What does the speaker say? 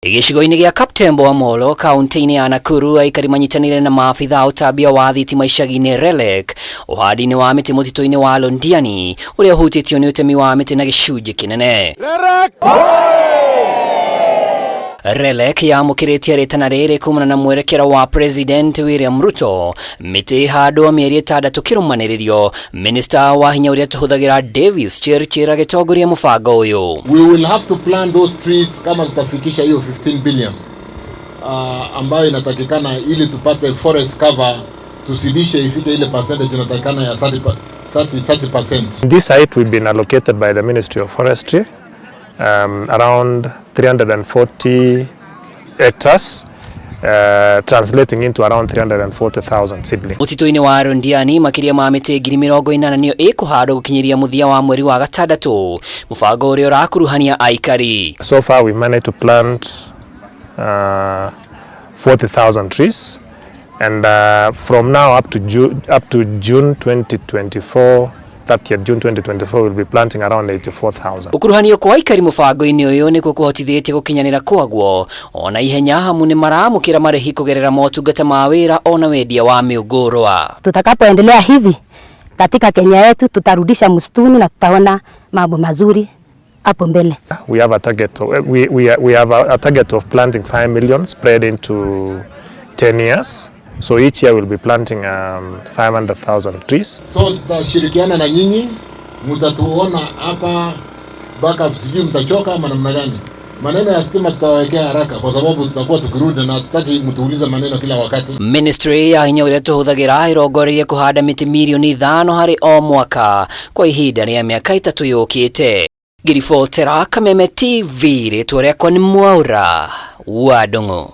Gĩcigo-inĩ gĩa Kaptembwo Molo kaunti-inĩ ya Nakuru aikari manyitanĩire na maabitha a ũtambia wa thitima icagi-inĩ RELEC ũhandi-inĩ wa mĩtĩ mũtitũ-inĩ wa Londiani ũrĩa ũhutĩtio nĩ ũtemi wa mĩtĩ na gĩcunjĩ kĩnene. RELEC yamũkĩrĩtie rĩtana rĩrĩ kumana na mwerekera wa President William Ruto mĩtĩ ĩhandwo mĩeri ĩtandatũ kĩrũmanĩrĩrio. Minista wa hinya ũrĩa tũhũthagĩra Davis Chirchir agĩtongoria mũbango ũyũ. We will have to plant those trees kama tutafikisha hiyo 15 billion ambayo inatakikana ili tupate forest cover, tusidishe ifike ile percentage inatakikana ya 30%. This site we've been allocated by the Ministry of Forestry around 340 hectares, translating into around 340,000 seedlings. Mũtitũ-inĩ wa Londiani makĩria ma mĩtĩ 80,000 nĩyo ĩkũhandwo gũkinyĩria mũthia wa mweri wa gatandatũ, mũbango ũrĩa ũrakuruhania aikari. So far we managed to plant 40,000 trees, and from now up to June 2024, 30th June 2024, we'll be planting around 84,000. Gũkuruhanio kwa aikari mũbango-inĩ ũyũ nĩkuo kũhotithĩtie gũkinyanĩra kwaguo ona ihenya amu nĩ maramũkĩra marĩhi kũgerera motungata ma wĩra ona wendia wa mĩũngũrwa. Tutakapoendelea hivi katika Kenya yetu tutarudisha msituni na tutaona mambo mazuri hapo mbele. We have a target of, we have a target of planting 5 million spread into 10 years. So each year we'll be planting 500,000 trees. So tutashirikiana na nyinyi, mtatuona hapa mpaka sijui mtachoka ama namna gani. Maneno ya stima tutawawekea haraka kwa sababu tutakuwa tukirudi na hatutaki mtuulize maneno kila wakati. Ministry ya hinya ũrĩa tũhũthagĩra ĩrongoreirie kũhanda mĩtĩ mirioni 5 harĩ o mwaka kwa ihinda rĩa mĩaka 3 yũkĩte. Ngĩribotera Kameme TV, rĩtwa rĩakwa nĩ Mwaura wa Ndung'u.